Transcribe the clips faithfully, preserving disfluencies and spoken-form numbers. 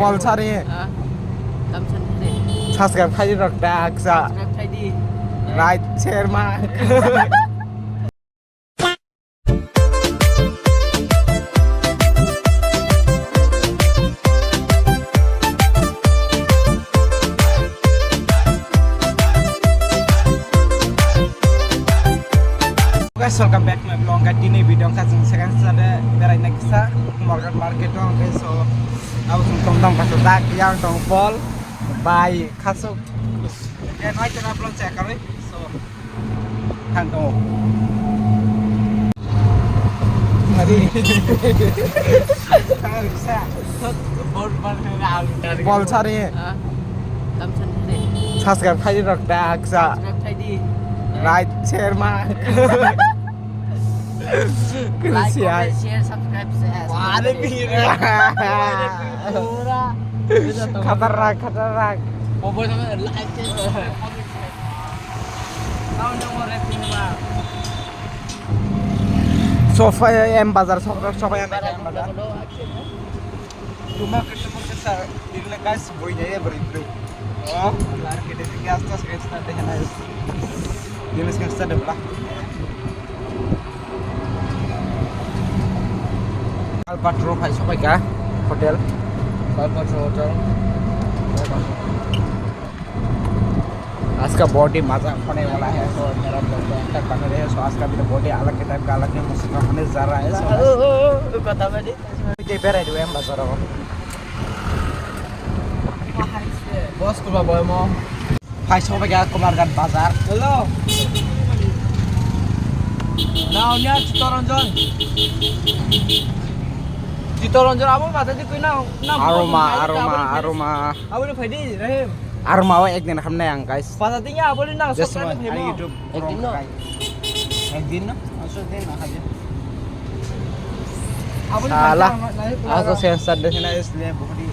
Bol sari. Ah, tamsan hari. Subscribe khai rok da aksa. Subscribe khai di. Like, share ma. Guys, welcome back to my vlog. Tini video wngkha chwng second side beraina kisa Kumarghat market o, hwnkhe so abo chwng tong tong kasa jak yang tong Paul bai khasuk. Khe nai tena vlog se karwi so thang tongo. Bol sari. Ah, tamsan hari. Subscribe khai rok da aksa. Subscribe khai di. Like, share ma. Like, comment, share, subscribe, share. Wah, ada bini. Khatarak, khatarak. Bobo sama like, share, subscribe, comment, share. Kau nang mau rap ini, Bang? Sofa M Bazar, sofa, sofa M Bazar. Tuma kisa kisa, ini guys, boy jaya beri beri. Oh, lar kita tinggal atas guys, nanti kena. Ini sekarang sudah belah. Alpatro phai sopaika hotel. Alpatro hotel. Aska body maza khone wala hai so, mera to tak bana re so, aska bhi body alag ke type ka alag ke musik khane ja raha hai so. Kota bani. Te berai du em bazar o. Boss kurba boy mo. Phai sopaika Kumarghat bazar. Hello. Now near Chitoranjan. Chitoranjan abo mata di koi na, na. Aroma, aroma, aroma. Abo ni phai di, Rahim. Aroma o ek din hamnai ang, guys. Pasa tingya abo ni na. Just sokra ni phai mo. YouTube. Ek din no. Ek din no. Aso din na haje. Abo ni phai. Sala. Aso sensa de na. Isliye bahut hi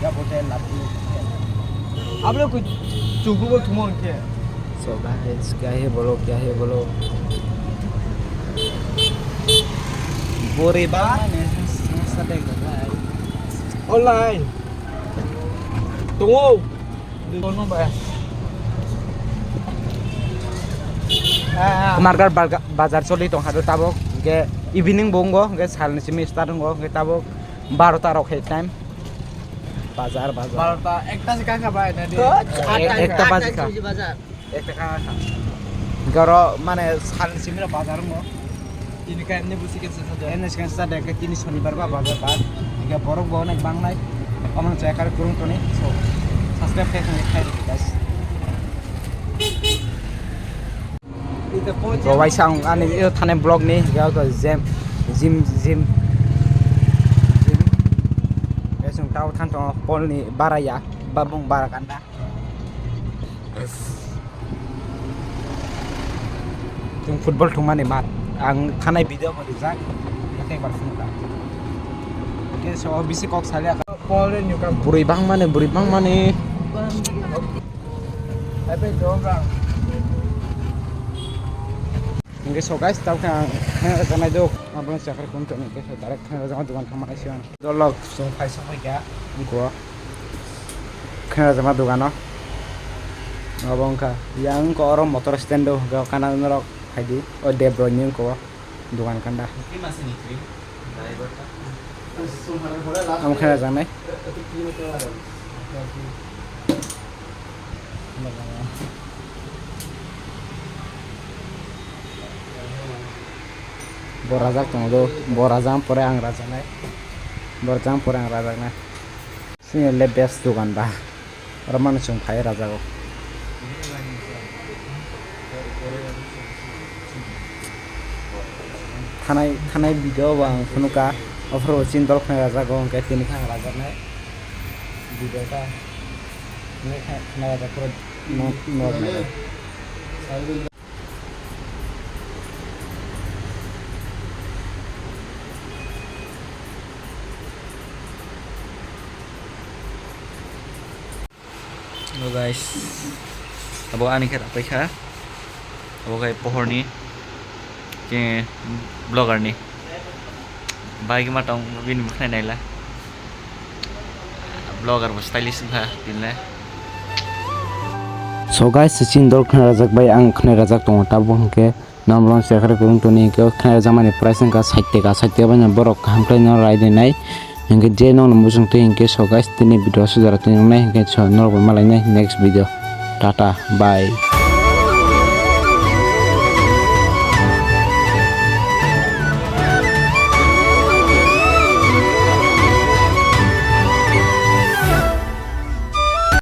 ya bolte love. Abo ni koi chuku bo thumon ke. So guys, kya hai bolo, kya hai bolo. Bore ba. Online. Tungo. Kumarghat barga-, bazar choli tong hado tabok. Ge evening bo wnggo, ge salni simi start wnggo, ge tabok barota rok hai time. Bazar, bazar. Barota, ekta se kaka bai na di. Ek-, ekta baji kha. Bazar. Ek taka kha. Goro mane sal simira bazar mo. Tini ka emni busi ke sasa do. Emni ke sasa de ke tini shonibar ba bazar ba. Ke borok bo onek bangnai. Oman chaya kar kurung toni. So, subscribe khe khani khai rikhi guys. So, waisa ang ani yo thane vlog ni, yo ko gym, gym, gym, gym. Guys, ang tao than tong Paul ni bara ya, babung bara kanda. Chwng football thwngmani mat. Ang thanai video bo rijak. Yakhe bar phunukha. Hwnkhe so bisi kok salia. Bwrwi bangmani, bwrwi bangmani. Hwnkhe so guys, tabukhe ang khaina rwjaknai do. Abono chakra kun tongni khe direct khaina rwjakma dogan thangma naising. Dolok chwng phai sokphaikha. Wngkha. Khena rwjakma dogano. Abo wngkha. Yang wngkha oro motor stand o hwnkhe o kana norok phaidi. O Debroini wngkha o dogan kanda. Amo khena rwjaknai. Bo rajak tongo do. Bo rajak pore ang rajaknai. Bo rajak pore ang rajaknai. Chini le best dogan ba. Oro mano chwng phai rajago. Thanai, thanai video bo ang phunukha. Aphuru chini dol khna rajago, hwnkhe tini khe ang rajaknai. Video ta. Tini khe khna rajak phuru no, no. Hello guys, abo ani khe rapai kha, abo khai pohor ni, khe vlogger ni, bai khe ma tong bini bwkhwnai naila. Vlogger bo stylish wngkha tini le. So guys, chini dol khna rajak bai ang khna rajak tongo, tabuk hwnkhe normal se khare kurung toni hwnkhe khna rajak mani price wngkha sait taka, sait taka bai borok kaham khlai no rai dinai. Hwnkhe je nokno muchung twi hwnkhe, so guys, tini video sujara twi nai hwnkhe, so norok bai malai nai next video. Tata, bye.